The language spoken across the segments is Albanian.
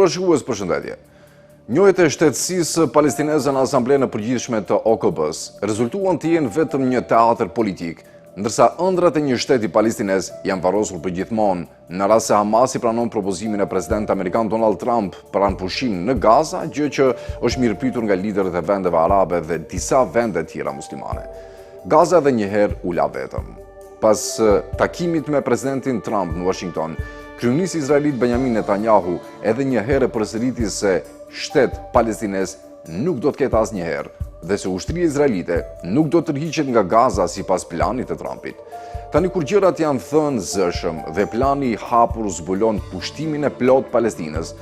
nderuar shikues, përshëndetje. Njohjet e shtetësisë palestineze në Asamblenë e Përgjithshme të OKB-së rezultuan të jenë vetëm një teatër politik, ndërsa ëndrrat e një shteti palestinez janë varrosur përgjithmonë, në rast se Hamasi pranon propozimin e presidentit amerikan Donald Trump për armëpushim në Gaza, gjë që është mirëpritur nga liderët e vendeve arabe dhe disa vende tjera muslimane. Gaza edhe një herë u la vetëm. Pas takimit me presidentin Trump në Washington, kryeministri izraelit Benjamin Netanyahu edhe një herë përsëriti se shtet palestinez nuk do të ketë asnjëherë dhe se ushtria izraelite nuk do të tërhiqet nga Gaza sipas planit të Trumpit. Tani kur gjërat janë thënë zëshëm dhe plani i hapur zbulon pushtimin e plotë të Palestinës,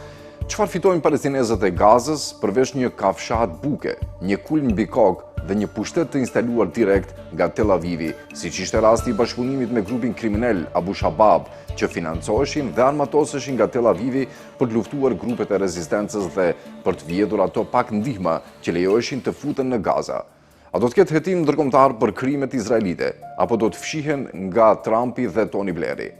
Çfarë fitojnë palestinezët e Gazës përveç një kafshatë buke, një kulm mbi kokë dhe një pushtet të instaluar direkt nga Tel Avivi, siç ishte rasti i bashkëpunimit me grupin kriminal Abu Shabab, që financoheshin dhe armatoseshin nga Tel Avivi për të luftuar grupet e rezistencës dhe për të vjedhur ato pak ndihma që lejoheshin të futen në Gaza. A do të ketë hetim ndërkombëtar për krimet izraelite, apo do të fshihen nga Trumpi dhe Tony Blairi?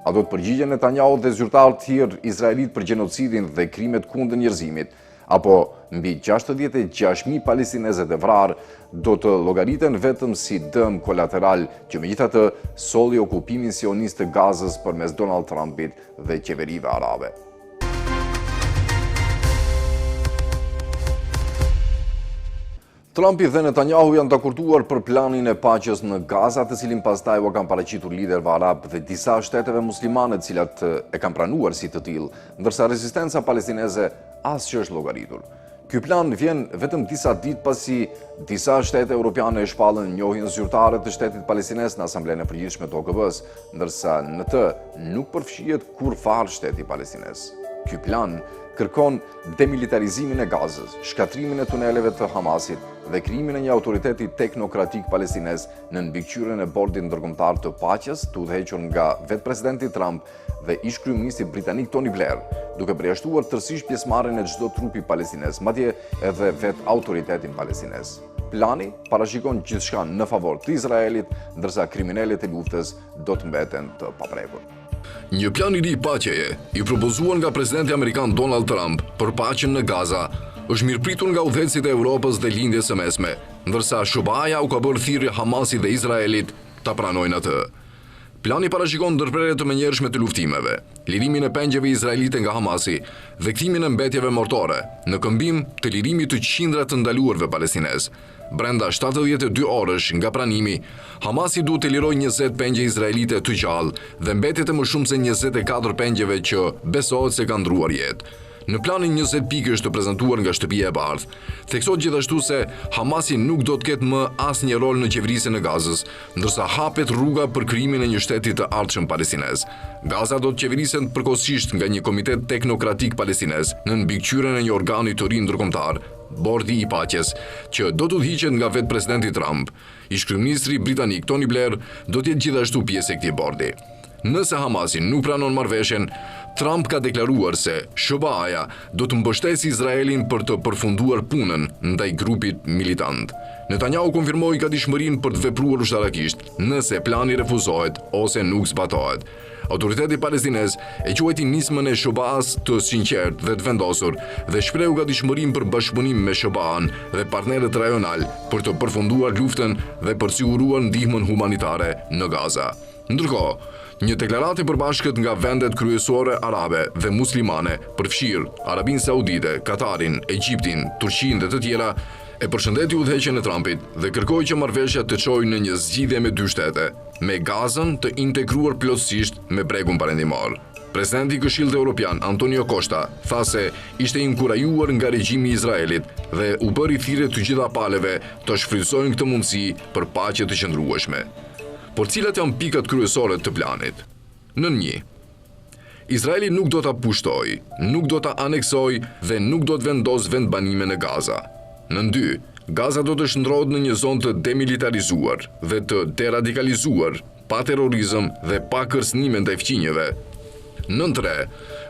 A do të përgjigjen Netanyahu dhe zyrtarë të tjerë izraelitë për gjenocidin dhe krimet kundër njerëzimit, apo mbi 66.000 palestinezët e vrarë do të llogariten vetëm si dëm kolateral që megjithatë solli okupimin sionist të Gazës përmes Donald Trumpit dhe qeverive arabe? Trumpi dhe Netanyahu janë dakorduar për planin e paqes në Gaza, të cilin pastaj ua kanë paraqitur liderëve arabë dhe disa shteteve muslimane të cilat e kanë pranuar si të tillë, ndërsa rezistenca palestineze as që është llogaritur. Ky plan vjen vetëm disa ditë pasi disa shtete europiane e shpallën njohjen zyrtare të shtetit palestinez në Asamblenë e Përgjithshme të OKB-së, ndërsa në të nuk përfshihet kurrfarë shteti palestinez. Ky plan kërkon demilitarizimin e Gazës, shkatërrimin e tuneleve të Hamasit dhe krijimin e një autoriteti teknokratik palestinez nën mbikëqyrjen e Bordit Ndërkombëtar të Paqes, të udhëhequr nga vetë presidenti Trump dhe ish-kryeministri britanik Tony Blair, duke përjashtuar tërësisht pjesëmarrjen e çdo trupi palestinez, madje edhe vetë autoritetin palestinez. Plani parashikon gjithçka në favor të Izraelit, ndërsa kriminelët e luftës do të mbeten të paprekur. Një plan i ri paqeje, i propozuar nga presidenti amerikan Donald Trump për paqen në Gaza, është mirëpritur nga udhëheqësit e Europës dhe Lindjes së Mesme, ndërsa SHBA-ja u ka bërë thirrje Hamasit dhe Izraelit ta pranojnë atë. Plani parashikon ndërprerje të menjëhershme të luftimeve, lirimin e pengjeve izraelite nga Hamasi dhe kthimin e mbetjeve mortore, në këmbim të lirimit të qindra të ndaluarve palestinezë. Brenda 72 orësh nga pranimi, Hamasi duhet të lirojë 20 pengje izraelite të gjallë dhe mbetjet e më shumë se 24 pengjeve që besohet se kanë ndërruar jetë. Në planin 20 pikësh të prezantuar nga Shtëpia e Bardhë, theksohet gjithashtu se Hamasi nuk do të ketë më asnjë rol në qeverisjen e Gazës, ndërsa hapet rruga për krijimin e një shteti të ardhshëm palestinez. Gaza do të qeveriset përkohësisht nga një komitet teknokratik palestinez nën mbikëqyrjen e një organi të ri ndërkombëtar, Bordi i Paqes, që do të udhëhiqet nga vetë presidenti Trump. Ish-kryeministri britanik Tony Blair do të jetë gjithashtu pjesë e këtij bordi. Nëse Hamasi nuk pranon marrëveshjen, Trump ka deklaruar se SHBA-ja do të mbështesë Izraelin për të përfunduar punën ndaj grupit militant. Netanyahu konfirmoi gatishmërinë për të vepruar ushtarakisht nëse plani refuzohet ose nuk zbatohet. Autoriteti palestinez e quajti nismën e SHBA-së të sinqertë dhe të vendosur dhe shprehu gatishmërinë për bashkëpunim me SHBA-n dhe partnerët rajonalë për të përfunduar luftën dhe për të siguruar ndihmën humanitare në Gaza. Ndërkohë, një deklaratë e përbashkët nga vendet kryesore arabe dhe muslimane, përfshirë Arabinë Saudite, Katarin, Egjiptin, Turqinë dhe të tjera, e përshëndeti udhëheqjen e Trumpit dhe kërkoi që marrëveshja të çojë në një zgjidhje me dy shtete, me Gazën të integruar plotësisht me Bregun Perëndimor. Presidenti i Këshillit Europian, Antonio Costa, tha se ishte inkurajuar nga regjimi i Izraelit dhe u bëri thirrje të gjitha palëve të shfrytëzojnë këtë mundësi për paqe të qëndrueshme. Por cilat janë pikat kryesore të planit? Nën 1. Izraeli nuk do ta pushtojë, nuk do ta aneksojë dhe nuk do të vendosë vendbanime në Gaza. Nën 2. Gaza do të shndërrohet në një zonë të demilitarizuar dhe të deradikalizuar, pa terrorizëm dhe pa kërcënime ndaj fqinjëve. Nën 3.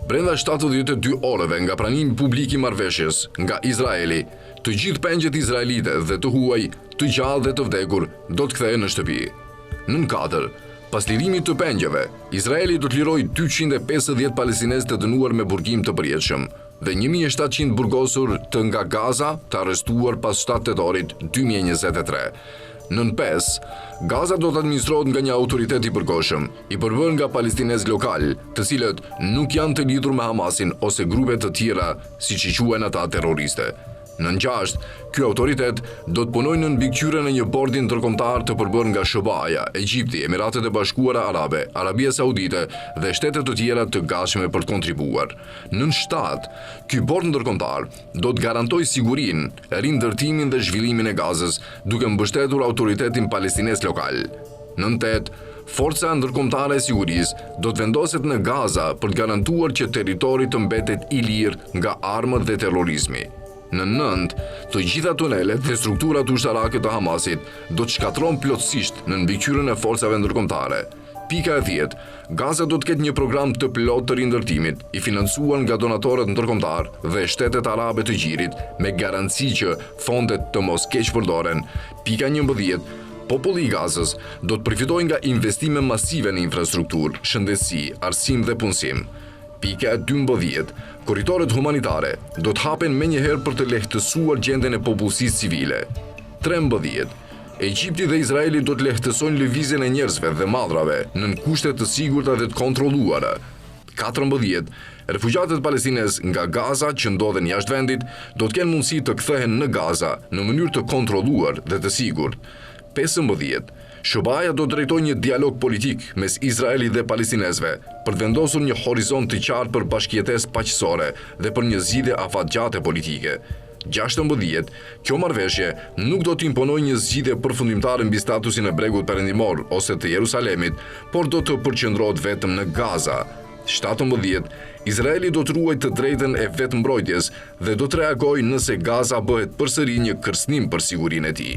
Brenda 72 orëve nga pranimi publik i marrëveshjes nga Izraeli, të gjithë pengjet izraelite dhe të huaj, të gjallë dhe të vdekur, do të kthehen në shtëpi. Nën 4. Pas lirimit të pengjeve, Izraeli do të lirojë 250 palestinezë të dënuar me burgim të përjetshëm. dhe 1700 burgosur të nga Gaza të arrestuar pas 7 tetorit 2023. Nën 5, Gaza do të administrohet nga një autoritet i përkohshëm, i përbërë nga palestinezë lokalë, të cilët nuk janë të lidhur me Hamasin ose grupe të tjera, siç i quajnë ata terroriste. Nën 6, ky autoritet do të punojë nën mbikëqyrjen e një bordi ndërkombëtar të përbërë nga SHBA-ja, Egjipti, Emiratet e Bashkuara Arabe, Arabia Saudite dhe shtete të tjera të gatshme për të kontribuar. Nën 7, ky bord ndërkombëtar do të garantojë sigurinë, rindërtimin dhe zhvillimin e Gazës, duke mbështetur autoritetin palestinez lokal. Nën 8, Forca Ndërkombëtare e Sigurisë do të vendoset në Gaza për të garantuar që territori të mbetet i lirë nga armët dhe terrorizmi. Nën 9, të gjitha tunelet dhe strukturat ushtarake të Hamasit do të shkatërrohen plotësisht nën mbikëqyrjen e forcave ndërkombëtare. Pika e 10, Gaza do të ketë një program të plotë të rindërtimit, i financuar nga donatorët ndërkombëtarë dhe shtetet arabe të Gjirit, me garanci që fondet të mos keqpërdoren. Pika 11, Populli i Gazës do të përfitojë nga investime masive në infrastrukturë, shëndetësi, arsim dhe punësim. Pika e 12, Korridoret humanitare do të hapen menjëherë për të lehtësuar gjendjen e popullsisë civile. 13. Egjipti dhe Izraeli do të lehtësojnë lëvizjen e njerëzve dhe mallrave nën kushte të sigurta dhe të kontrolluara. 14. Refugjatët palestinezë nga Gaza që ndodhen jashtë vendit do të kenë mundësi të kthehen në Gaza në mënyrë të kontrolluar dhe të sigurt. 15. SHBA-ja do të drejtojë një dialog politik mes Izraelit dhe palestinezëve për të vendosur një horizont të qartë për bashkëjetesë paqësore dhe për një zgjidhje afatgjate politike. 16. Kjo marrëveshje nuk do të imponojë një zgjidhje përfundimtare mbi statusin e Bregut Perëndimor ose të Jerusalemit, por do të përqendrohet vetëm në Gaza. 17. Izraeli do të ruajë të drejtën e vetëmbrojtjes dhe do të reagojë nëse Gaza bëhet përsëri një kërcënim për sigurinë e tij.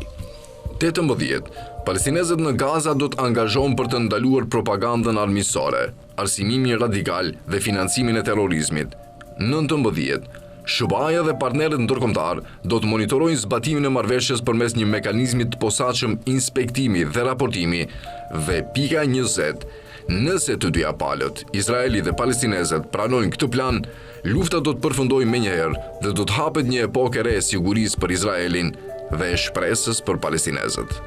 18. Palestinezët në Gaza do të angazhohen për të ndaluar propagandën armiqësore, arsimimin radikal dhe financimin e terrorizmit. 19. SHBA-ja dhe partnerët ndërkombëtarë do të monitorojnë zbatimin e marrëveshjes përmes një mekanizmi të posaçëm inspektimi dhe raportimi dhe pika 20. Nëse të dyja palët, Izraeli dhe palestinezët, pranojnë këtë plan, lufta do të përfundojë menjëherë dhe do të hapet një epokë e re e sigurisë për Izraelin dhe e shpresës për palestinezët.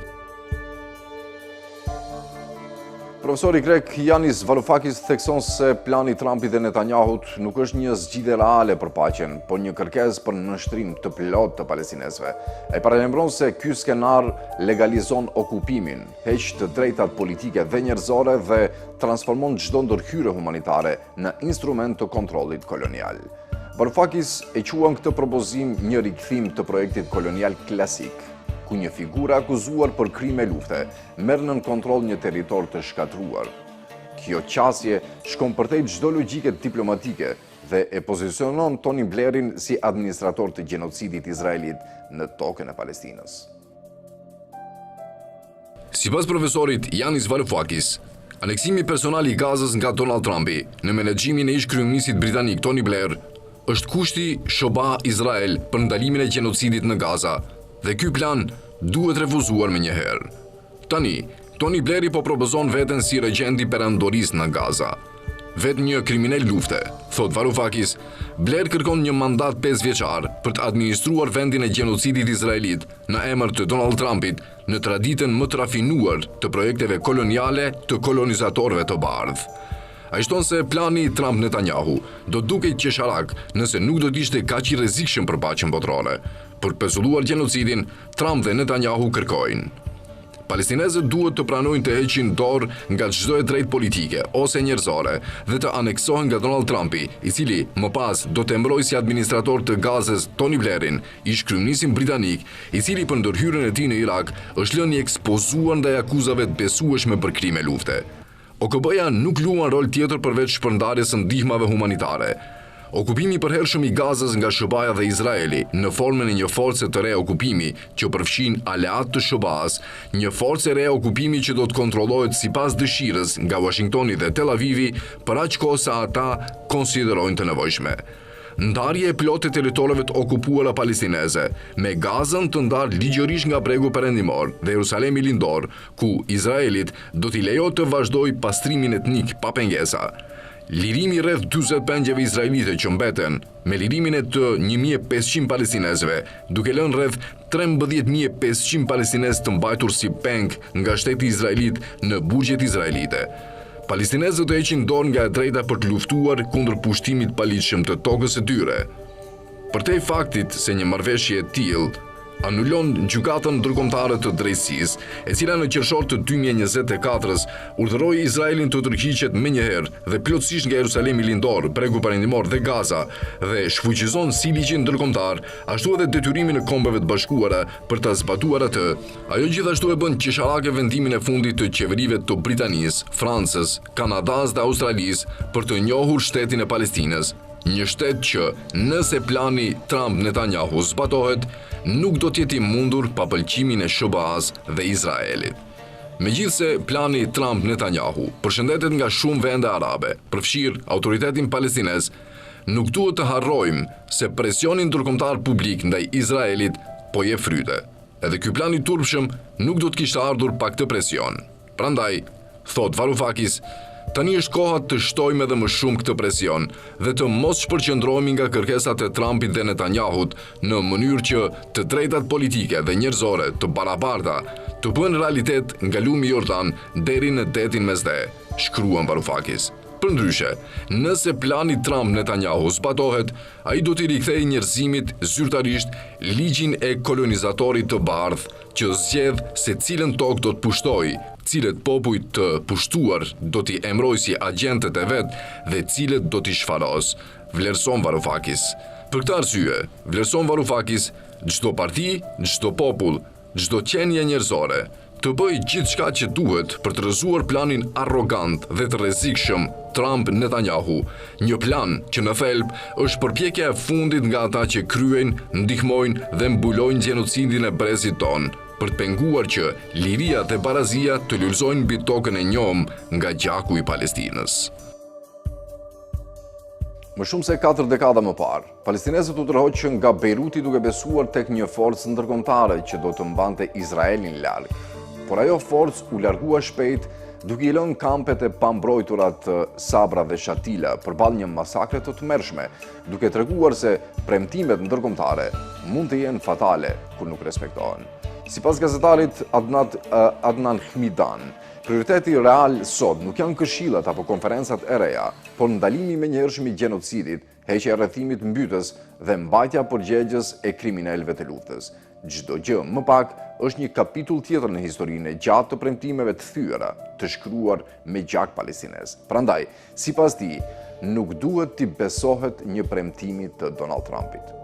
Profesori grek Janis Varoufakis thekson se plani i Trumpit dhe Netanyahut nuk është një zgjidhje reale për paqen, por një kërkesë për nënshtrim të plotë të palestinezëve. Ai paralajmëron se ky skenar legalizon okupimin, heq të drejtat politike dhe njerëzore dhe transformon çdo ndërhyrje humanitare në instrument të kontrollit kolonial. Varoufakis e quan këtë propozim një rikthim të projektit kolonial klasik, ku një figurë e akuzuar për krime lufte merr nën kontroll një territor të shkatërruar. Kjo qasje shkon përtej çdo logjike diplomatike dhe e pozicionon Tony Blairin si administrator të gjenocidit izraelit në tokën e Palestinës. Sipas profesorit Janis Varoufakis, aneksimi personal i Gazës nga Donald Trumpi në menaxhimin e ish-kryeministrit britanik Tony Blair është kushti SHBA-Izrael për ndalimin e gjenocidit në Gaza dhe ky plan duhet refuzuar menjëherë. Tani, Tony Blairi po propozon veten si regjent i perandorisë në Gaza. Vetë një kriminel lufte, thotë Varoufakis, Blair kërkon një mandat 5 vjeçar për të administruar vendin e gjenocidit izraelit në emër të Donald Trumpit në traditën më të rafinuar të projekteve koloniale të kolonizatorëve të bardhë. Ai shton se plani Trump-Netanyahu do dukej qesharak nëse nuk do të ishte kaq i rrezikshëm për paqen botërore. Për të pezulluar gjenocidin, Trump dhe Netanyahu kërkojnë. Palestinezët duhet të pranojnë të heqin dorë nga çdo e drejtë politike ose njerëzore dhe të aneksohen nga Donald Trumpi, i cili më pas do të emërojë si administrator të Gazës Tony Blairin, ish-kryeministrin britanik, i cili për ndërhyrjen e tij në Irak është lënë i ekspozuar ndaj akuzave të besueshme për krime lufte. OKB-ja nuk luan rol tjetër përveç shpërndarjes së ndihmave humanitare. Okupimi i përhershëm i Gazës nga SHBA-ja dhe Izraeli, në formën e një force të re okupimi që përfshin aleatë të SHBA-së, një forcë e re okupimi që do të kontrollohet sipas dëshirës nga Uashingtoni dhe Tel Avivi për aq kohë sa ata konsiderojnë të nevojshme. Ndarje e plotë e territoreve të okupuara palestineze, me Gazën të ndarë ligjërisht nga Bregu Perëndimor dhe Jerusalemi Lindor, ku Izraelit do t'i lejohet të vazhdojë pastrimin etnik pa pengesa. Lirimi i rreth 40 pengjeve izraelite që mbeten, me lirimin e të 1500 palestinezëve, duke lënë rreth 13.500 palestinezë të mbajtur si peng nga shteti izraelit në burgjet izraelite. Palestinezët të heqin dorë nga e drejta për të luftuar kundër pushtimit të paligjshëm të tokës së tyre. Përtej faktit se një marrëveshje e tillë anulon Gjykatën Ndërkombëtare të Drejtësisë, e cila në qershor të 2024-s urdhëroi Izraelin të tërhiqet menjëherë dhe plotësisht nga Jerusalemi Lindor, Bregu Perëndimor dhe Gaza dhe shfuqizon si ligjin ndërkombëtar, ashtu edhe detyrimin e Kombeve të Bashkuara për ta zbatuar atë. Ajo gjithashtu e bën qesharake vendimin e fundit të qeverive të Britanisë, Francës, Kanadasë dhe Australisë për të njohur shtetin e Palestinës. Një shtet që, nëse plani Trump-Netanyahu zbatohet, nuk do të jetë i mundur pa pëlqimin e SHBA-së dhe Izraelit. Megjithëse plani Trump-Netanyahu përshëndetet nga shumë vende arabe, përfshirë Autoritetin Palestinez, nuk duhet të harrojmë se presioni ndërkombëtar publik ndaj Izraelit po jep fryte. Edhe ky plan i turpshëm nuk do të kishte ardhur pa këtë presion. Prandaj, thotë Varoufakis, tani është koha të shtojmë edhe më shumë këtë presion dhe të mos shpërqendrohemi nga kërkesat e Trumpit dhe Netanyahut në mënyrë që të drejtat politike dhe njerëzore të barabarta të bëhen realitet nga lumi Jordan deri në detin Mesdhe, shkruan Varoufakis. Përndryshe, nëse plani Trump-Netanyahu zbatohet, ai do t'i rikthejë njerëzimit zyrtarisht ligjin e kolonizatorit të bardhë, që zgjedh se cilën tokë do të pushtojë, cilët popuj të pushtuar do t'i emërojë si agjentët e vet dhe cilët do t'i shfarosë, vlerëson Varoufakis. Për këtë arsye, vlerëson Varoufakis, çdo parti, çdo popull, çdo qenie njerëzore, të bëjë gjithçka që duhet për të rrëzuar planin arrogant dhe të rrezikshëm Trump-Netanyahu, një plan që në thelb është përpjekja e fundit nga ata që kryejnë, ndihmojnë dhe mbulojnë gjenocidin e brezit tonë, për të penguar që liria dhe barazia të lulëzojnë mbi tokën e njomë nga gjaku i Palestinës. Më shumë se 4 dekada më parë, palestinezët u tërhoqën nga Bejruti duke besuar tek një forcë ndërkombëtare që do të mbante Izraelin larg. Por ajo forcë u largua shpejt duke i lënë kampet e pambrojtura të Sabra dhe Shatila përballë një masakre të tmerrshme, duke treguar se premtimet ndërkombëtare mund të jenë fatale kur nuk respektohen. Sipas gazetarit Adnat, Adnan Hmidan, prioriteti real sot nuk janë këshillat apo konferencat e reja, por ndalimi i menjëhershëm i gjenocidit, heqja e rrethimit mbytës dhe mbajtja përgjegjës e kriminelëve të luftës. Çdo gjë më pak është një kapitull tjetër në historinë e gjatë të premtimeve të thyera, të shkruar me gjak palestinez. Prandaj, sipas tij, nuk duhet t'i besohet një premtimi të Donald Trumpit.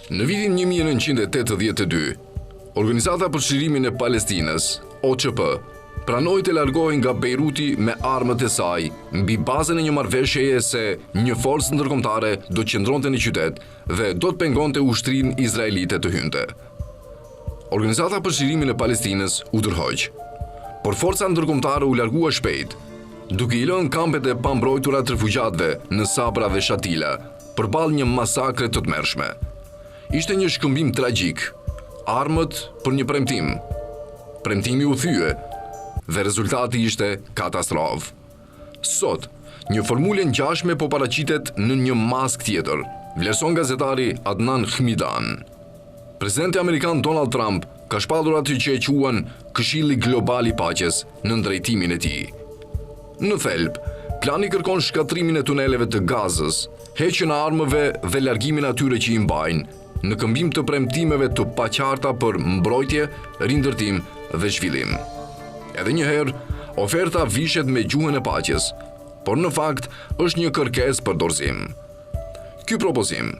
Në vitin 1982, Organizata për Çlirimin e Palestinës, OÇP, pranoi të largohej nga Bejruti me armët e saj, mbi bazën e një marrëveshjeje se një forcë ndërkombëtare do të qëndronte në qytet dhe do të pengonte ushtrinë izraelite të hynte. Organizata për Çlirimin e Palestinës u tërhoq. Por forca ndërkombëtare u largua shpejt, duke i lënë kampet e pambrojtura të refugjatëve në Sabra dhe Shatila, përballë një masakre të tmerrshme. Ishte një shkëmbim tragjik, armët për një premtim. Premtimi u thye dhe rezultati ishte katastrofë. Sot, një formulë e ngjashme po paraqitet në një maskë tjetër, vlerëson gazetari Adnan Hmidan. Presidenti amerikan Donald Trump ka shpallur atë që e quan Këshilli Global i Paqes nën drejtimin e tij. Në thelb, plani kërkon shkatërrimin e tuneleve të Gazës, heqjen e armëve dhe largimin e atyre që i mbajnë, në këmbim të premtimeve të paqarta për mbrojtje, rindërtim dhe zhvillim. Edhe një herë, oferta vishet me gjuhën e paqes, por në fakt është një kërkesë për dorëzim. Ky propozim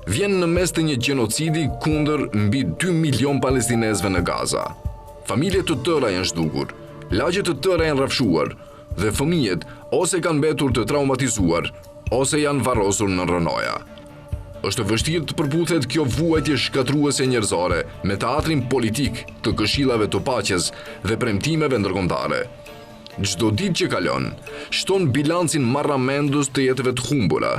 vjen në mes të një gjenocidi kundër mbi 2 milion palestinezëve në Gaza. Familje të tëra janë zhdukur, lagje të tëra janë rrafshuar dhe fëmijët ose kanë mbetur të traumatizuar ose janë varrosur në rrënoja. Është e vështirë të përputhet kjo vuajtje shkatërruese njerëzore me teatrin politik të këshillave të paqes dhe premtimeve ndërkombëtare. Çdo ditë që kalon, shton bilancin marramendës të jetëve të humbura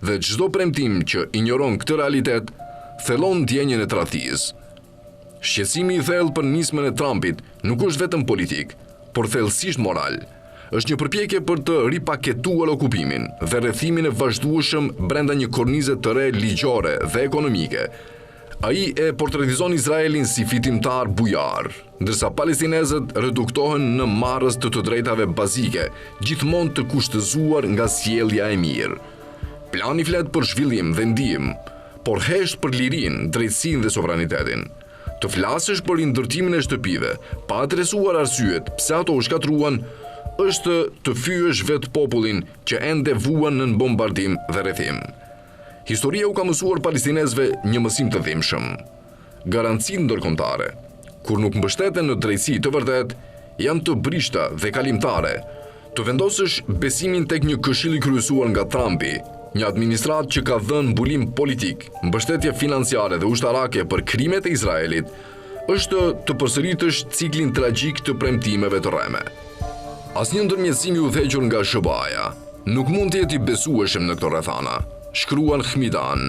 dhe çdo premtim që injoron këtë realitet, thellon ndjenjën e tradhtisë. Shqetësimi i thellë për nismën e Trumpit nuk është vetëm politik, por thellësisht moral. Është një përpjekje për të ripaketuar okupimin dhe rrethimin e vazhdueshëm brenda një kornize të re ligjore dhe ekonomike. Ai e portretizon Izraelin si fitimtar bujar, ndërsa palestinezët reduktohen në marrës të të drejtave bazike, gjithmonë të kushtëzuar nga sjellja e mirë. Plani flet për zhvillim dhe ndihmë, por hesht për lirinë, drejtësinë dhe sovranitetin. Të flasësh për rindërtimin e shtëpive, pa adresuar arsyet pse ato u shkatërruan, është të fyesh vetë popullin që ende vuan nën bombardim dhe rrethim. Historia u ka mësuar palestinezëve një mësim të dhimbshëm. Garancitë ndërkombëtare, kur nuk mbështeten në drejtësi të vërtetë, janë të brishta dhe kalimtare, Të vendosësh besimin tek një këshill i kryesuar nga Trumpi, një administratë që ka dhënë mbulim politik, mbështetje financiare dhe ushtarake për krimet e Izraelit, është të përsëritësh ciklin tragjik të premtimeve të rreme. Asnjë ndërmjetësim i udhëhequr nga SHBA-ja nuk mund të jetë i besueshëm në këto rrethana, shkruan Hmidan.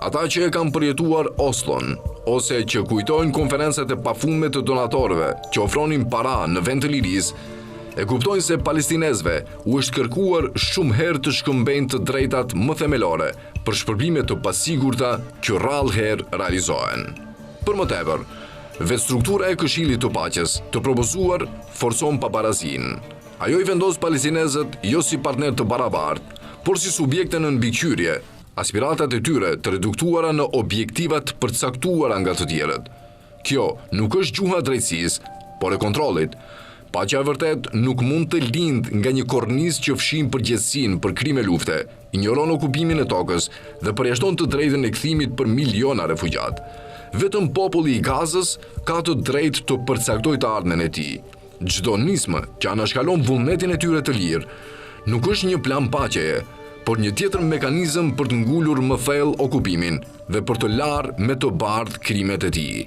Ata që e kanë përjetuar Oslon, ose që kujtojnë konferencat e pafundme të donatorëve që ofronin para në vend të lirisë, e kuptojnë se palestinezëve u është kërkuar shumë herë të shkëmbejnë të drejtat më themelore për shpërblime të pasigurta që rrallë herë realizohen. Për më tepër, vetë struktura e Këshillit të Paqes të propozuar forcon pabarazinë. Ajo i vendos palestinezët jo si partnerë të barabartë, por si subjekte nën mbikëqyrje, Aspiratat e tyre të reduktuara në objektiva të përcaktuara nga të tjerët. Kjo nuk është gjuha e drejtësisë, por e kontrollit. Paqja e vërtetë nuk mund të lindë nga një kornizë që fshin përgjegjësinë për krime lufte, injoron okupimin e tokës dhe përjashton të drejtën e kthimit për miliona refugjatë. Vetëm populli i Gazës ka të drejtë të përcaktojë të ardhmen e tij. Çdo nismë që anashkalon vullnetin e tyre të lirë, nuk është një plan paqeje, por një tjetër mekanizëm për të ngulur më thellë okupimin dhe për të larë me të bardhë krimet e tij.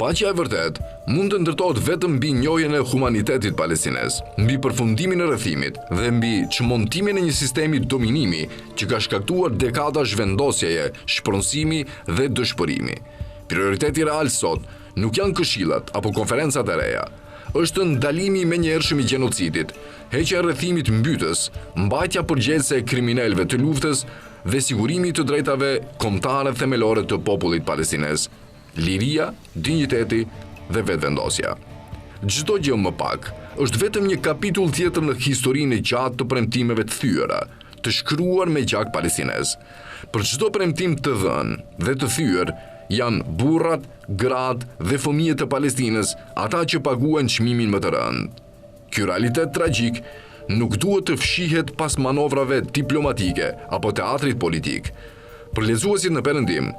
Paqja e vërtetë mund të ndërtohet vetëm mbi njohjen e humanitetit palestinez, mbi përfundimin e rrethimit dhe mbi çmontimin e një sistemi dominimi që ka shkaktuar dekada zhvendosjeje, shpronësimi dhe dëshpërimi. Prioriteti real sot Nuk janë këshillat apo konferencat e reja. Është ndalimi i menjëhershëm i gjenocidit, heqja e rrethimit mbytës, mbajtja përgjegjëse e kriminelëve të luftës dhe sigurimi i të drejtave kombëtare themelore të popullit palestinez, liria, dinjiteti dhe vetëvendosja. Çdo gjë më pak është vetëm një kapitull tjetër në historinë e gjatë të premtimeve të thyera, të shkruar me gjak palestinez. Për çdo premtim të dhënë dhe të thyer, janë burrat, gratë dhe fëmijët e Palestinës ata që paguajnë çmimin më të rëndë. Ky realitet tragjik nuk duhet të fshihet pas manovrave diplomatike apo teatrit politik. Për lexuesit në Perëndim,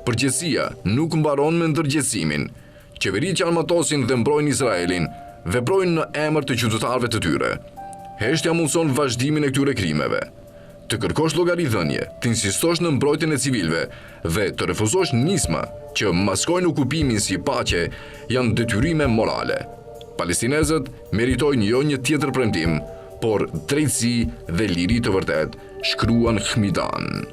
përgjegjësia nuk mbaron me ndërgjegjësimin. Qeveritë që armatosin dhe mbrojnë Izraelin veprojnë në emër të qytetarëve të tyre. Heshtja mundëson vazhdimin e këtyre krimeve. Të kërkosh llogaridhënie, të insistosh në mbrojtjen e civilëve dhe të refuzosh nisma që maskojnë okupimin si paqe janë detyrime morale. Palestinezët meritojnë jo një tjetër premtim, por drejtësi dhe liri të vërtetë, shkruan Hmidan.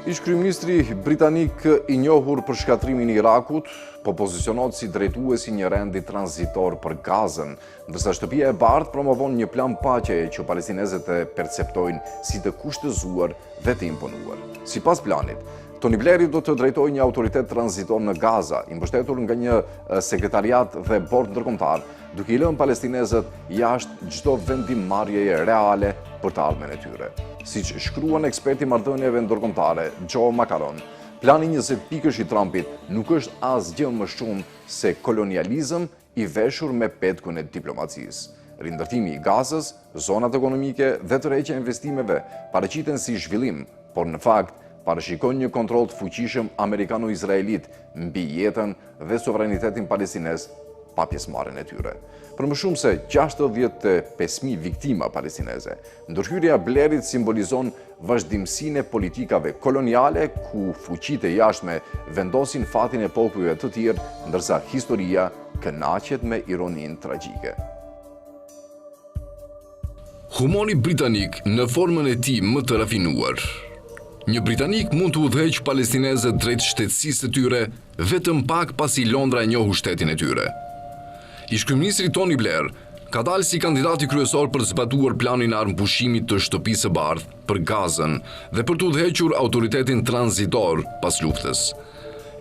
Ish-kryeministri britanik i njohur për shkatërrimin e Irakut, po pozicionohet si drejtues i një rendi tranzitor për Gazën, ndërsa Shtëpia e Bardhë promovon një plan paqeje që palestinezët e perceptojnë si të kushtëzuar dhe të imponuar. Sipas planit, Tony Blairi do të drejtojë një autoritet tranzitor në Gaza, i mbështetur nga një sekretariat dhe bord ndërkombëtar, duke i lënë palestinezët jashtë çdo vendimmarrjeje reale për të ardhmen e tyre. Siç shkruan eksperti i marrëdhënieve ndërkombëtare, Joe Macaron, plani 20 pikësh i Trumpit nuk është asgjë më shumë se kolonializëm i veshur me petkun e diplomacisë. Rindërtimi i Gazës, zonat ekonomike dhe tërheqja e investimeve paraqiten si zhvillim, por në fakt parashikojnë një kontroll të fuqishëm amerikano-izraelit mbi jetën dhe sovranitetin palestinez pa pjesëmarrjen e tyre. Për më shumë se 65.000 viktima palestineze, ndërhyrja e Blairit simbolizon vazhdimësinë e politikave koloniale ku fuqitë e jashtme vendosin fatin e popujve të tjerë, ndërsa historia kënaqet me ironinë tragjike. Humori britanik në formën e tij më të rafinuar. Një britanik mund të udhëheqë palestinezët drejt shtetësisë së tyre vetëm pak pasi Londra e njohu shtetin e tyre. Ish-kryeministri Tony Blair ka dalë si kandidati kryesor për të zbatuar planin e armëpushimit të Shtëpisë së Bardhë për Gazën dhe për të udhëhequr autoritetin tranzitor pas luftës.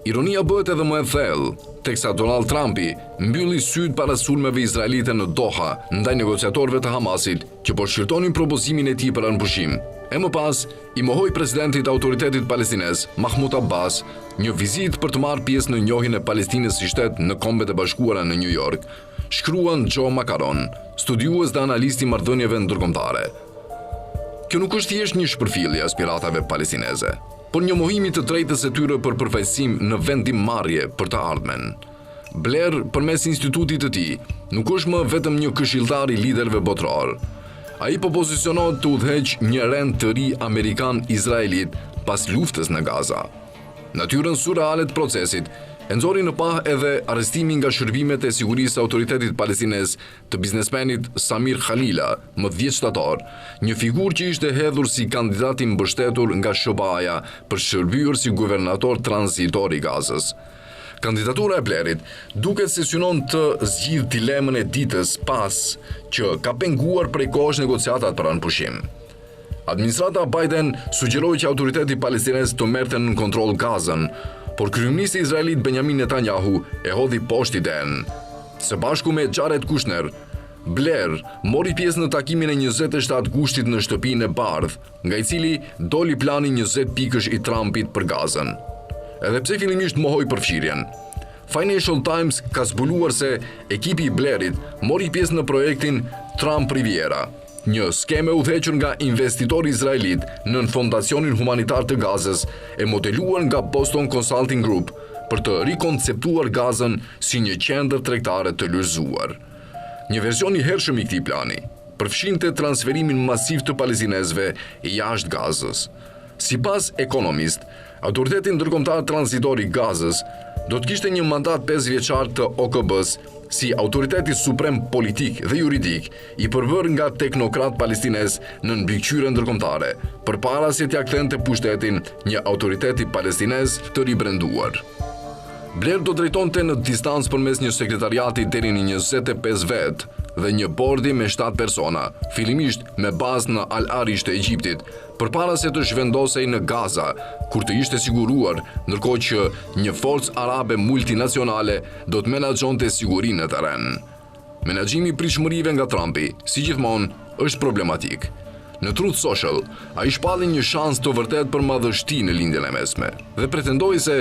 Ironia bëhet edhe më e thellë, teksa Donald Trumpi mbylli sytë para sulmeve izraelite në Doha ndaj negociatorëve të Hamasit që po shqyrtonin propozimin e tij për armëpushim, e më pas i mohoi presidentit të Autoritetit Palestinez, Mahmud Abbas, një vizitë për të marrë pjesë në njohjen e Palestinës si shtet në Kombet e Bashkuara në Nju Jork, shkruan Joe Macaron, studiues dhe analist i marrëdhënieve ndërkombëtare. Kjo nuk është thjesht një shpërfillje e aspiratave palestineze, por një mohim i të drejtës së tyre për përfaqësim në vendimmarrje për të ardhmen. Blair, përmes institutit të tij, nuk është më vetëm një këshilltar i liderëve botërorë. Ai po pozicionohet të udhëheqë një rend të ri amerikan-izraelit pas luftës në Gaza. Natyrën surreale të procesit e nxori në pah edhe arrestimi nga shërbimet e sigurisë së Autoritetit Palestinez të biznesmenit Samir Khalila më 10 shtator, një figurë që ishte hedhur si kandidat i mbështetur nga SHBA-ja për të shërbyer si guvernator tranzitor i Gazës. Kandidatura e Blerit duket se synon të zgjidhë dilemën e ditës pas që ka penguar prej kohësh negociatat për armëpushim. Administrata Biden sugjeroi që autoriteti palestinez të merrte nën kontroll Gazën, por kryeministri izraelit Benjamin Netanyahu e hodhi poshtë idenë. Së bashku me Jared Kushner, Blair mori pjesë në takimin e 27 gushtit në Shtëpinë e Bardhë, nga i cili doli plani 20 pikësh i Trumpit për Gazën. Edhe pse fillimisht mohoi përfshirjen, Financial Times ka zbuluar se ekipi i Blairit mori pjesë në projektin Trump Riviera, një skemë e udhëhequr nga investitorë izraelitë nën Fondacionin Humanitar të Gazës, e modeluar nga Boston Consulting Group për të rikonceptuar Gazën si një qendër tregtare të lulëzuar. Një version i hershëm i këtij plani përfshinte transferimin masiv të palestinezëve jashtë Gazës. Sipas Economist, Autoriteti Ndërkombëtar Tranzitor i Gazës do të kishte një mandat pesëvjeçar të OKB-së si autoriteti suprem politik dhe juridik i përbërë nga teknokratë palestinezë nën mbikëqyrje ndërkombëtare, përpara se t'ia kthente pushtetin një autoriteti palestinez të ribrenduar. Blair do drejtonte në distancë përmes një sekretariati deri në 25 vetë dhe një bordi me 7 persona, fillimisht me bazë në Al Arish të Egjiptit, përpara se të zhvendosej në Gaza, kur të ishte siguruar, ndërkohë që një forcë arabe multinacionale do të menaxhonte sigurinë në terren. Menaxhimi i pritshmërive nga Trumpi, si gjithmonë, është problematik. Në Truth Social, ai shpalli një shans të vërtetë për madhështi në Lindjen e Mesme dhe pretendoi se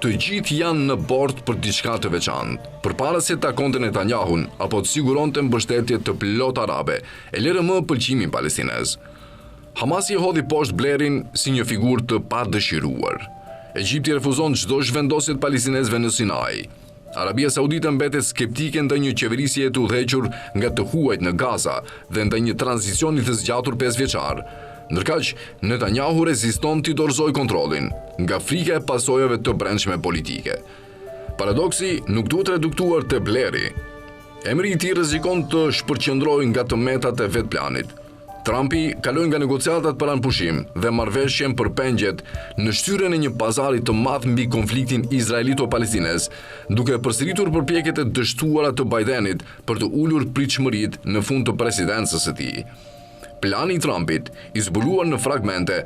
të gjithë janë në bord për diçka të veçantë, përpara se të takonte Netanyahun apo të siguronte mbështetje të plotë arabe, e lëre më pëlqimin palestinez. Hamasi e hodhi poshtë Blairin si një figurë të padëshiruar. Egjipti refuzon çdo zhvendosje të palestinezëve në Sinai. Arabia Saudite mbetet skeptike ndaj një qeverisjeje të udhëhequr nga të huajt në Gaza dhe ndaj një tranzicioni të zgjatur pesëvjeçar. Ndërkaq, Netanyahu reziston t'i dorëzojë kontrollin, nga frika e pasojave të brendshme politike. Paradoksi nuk duhet reduktuar te Blairi. Emri i tij rrezikon të shpërqendrojë nga të metat e vetë planit. Trumpi kaloi nga negociatat për armëpushim dhe marrëveshjen për pengjet në shtyrjen e një pazari të madh mbi konfliktin izraelito-palestinez, duke përsëritur përpjekjet e dështuara të Bidenit për të ulur pritshmëritë në fund të presidencës së tij. Plani i Trumpit, i zbuluar në fragmente,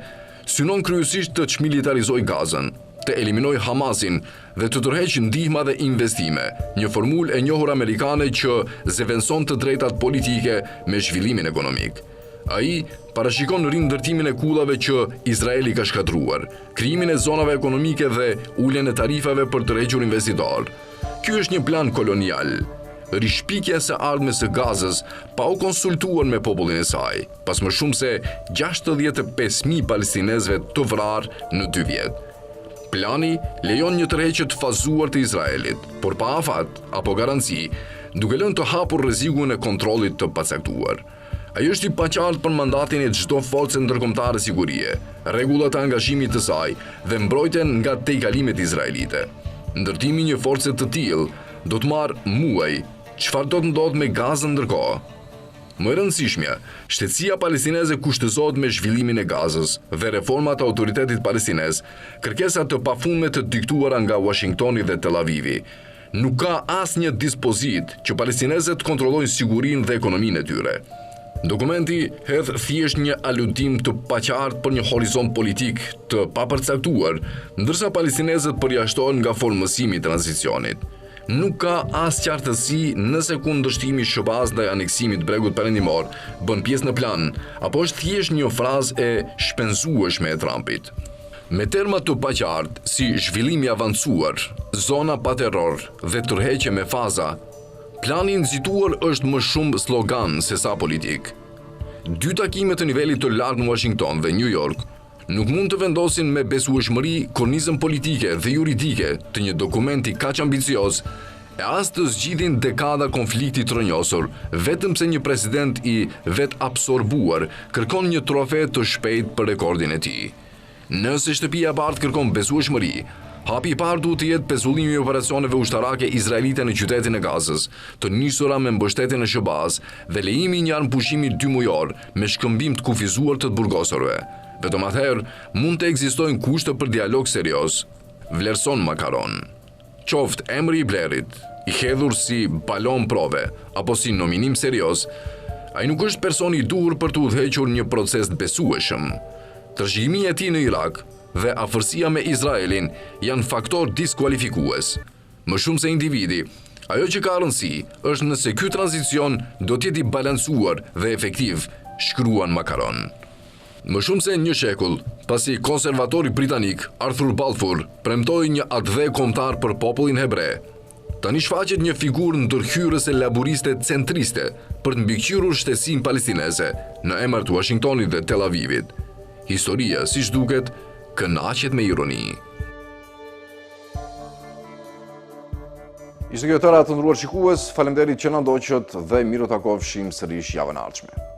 synon kryesisht të çmilitarizojë Gazën, të eliminojë Hamasin dhe të tërheqë ndihma dhe investime, një formulë e njohur amerikane që zëvendëson të drejtat politike me zhvillimin ekonomik. Ai parashikon rindërtimin e kullave që Izraeli ka shkatërruar, krijimin e zonave ekonomike dhe uljen e tarifave për të tërhequr investitorë. Ky është një plan kolonial, rishpikja e së ardhmes së Gazës pa u konsultuar me popullin e saj, pas më shumë se 65.000 palestinezëve të vrarë në dy vjet. Plani lejon një tërheqje të fazuar të Izraelit, por pa afat apo garanci, duke lënë të hapur rrezikun e kontrollit të pacaktuar. Ai është i paqartë për mandatin e çdo force ndërkombëtare sigurie, rregullat e angazhimit të saj dhe mbrojtjen nga tejkalimet izraelite. Ndërtimi i një force të tillë do të marrë muaj. Çfarë do të ndodhë me Gazën ndërkohë? Më e rëndësishmja, shtetësia palestineze kushtëzohet me zhvillimin e Gazës dhe reformat e autoritetit palestinez, kërkesa të pafundme të diktuara nga Uashingtoni dhe Tel Avivi. Nuk ka asnjë dispozitë që palestinezët të kontrollojnë sigurinë dhe ekonominë e tyre. Dokumenti hedh thjesht një aludim të paqartë për një horizont politik të papërcaktuar, ndërsa palestinezët përjashtohen nga formësimi i tranzicionit. Nuk ka as qartësi nëse kundërshtimi i SHBA-së ndaj aneksimit të Bregut Perëndimor bën pjesë në plan, apo është thjesht një frazë e shpenzueshme e Trumpit. Me terma të paqartë si zhvillim i avancuar, zona pa terror dhe tërheqje me faza, plani i nxituar është më shumë slogan sesa politikë. Dy takime të nivelit të lartë në Uashington dhe Nju Jork nuk mund të vendosin me besueshmëri kornizën politike dhe juridike të një dokumenti kaq ambicioz e as të zgjidhin dekada konflikti të rrënjosur, vetëm pse një president i vetëabsorbuar kërkon një trofe të shpejtë për rekordin e tij. Nëse Shtëpia e Bardhë kërkon besueshmëri, hapi i parë duhet të jetë pezullimi i operacioneve ushtarake izraelite në qytetin e Gazës, të nisura me mbështetjen e SHBA-së dhe lejimi i një armëpushimi dymujor me shkëmbim të kufizuar të të burgosurve. Vetëm atëherë mund të ekzistojnë kushte për dialog serioz, vlerëson Macaron. Qoftë emri i Blairit, i hedhur si balonë prove apo si nominim serioz, ai nuk është personi i duhur për të udhëhequr një proces të besueshëm. Trashëgimia e tij në Irak dhe afërsia me Izraelin janë faktorë diskualifikues. Më shumë se individi, ajo që ka rëndësi është nëse ky tranzicion do të jetë i balancuar dhe efektiv, shkruan Macaron. Më shumë se një shekull, pasi konservatori britanik Arthur Balfour premtoi një atdhe kombëtar për popullin hebre, tani shfaqet një figurë ndërhyrëse laburiste centriste për të mbikëqyrur shtetësinë palestineze në emër të Uashingtonit dhe Tel Avivit. Historia, siç duket, kënaqet me ironi. Ishte kjo e tëra të nderuar shikues, faleminderit që na ndoqët dhe mirutakofshim sërish javën e ardhshme.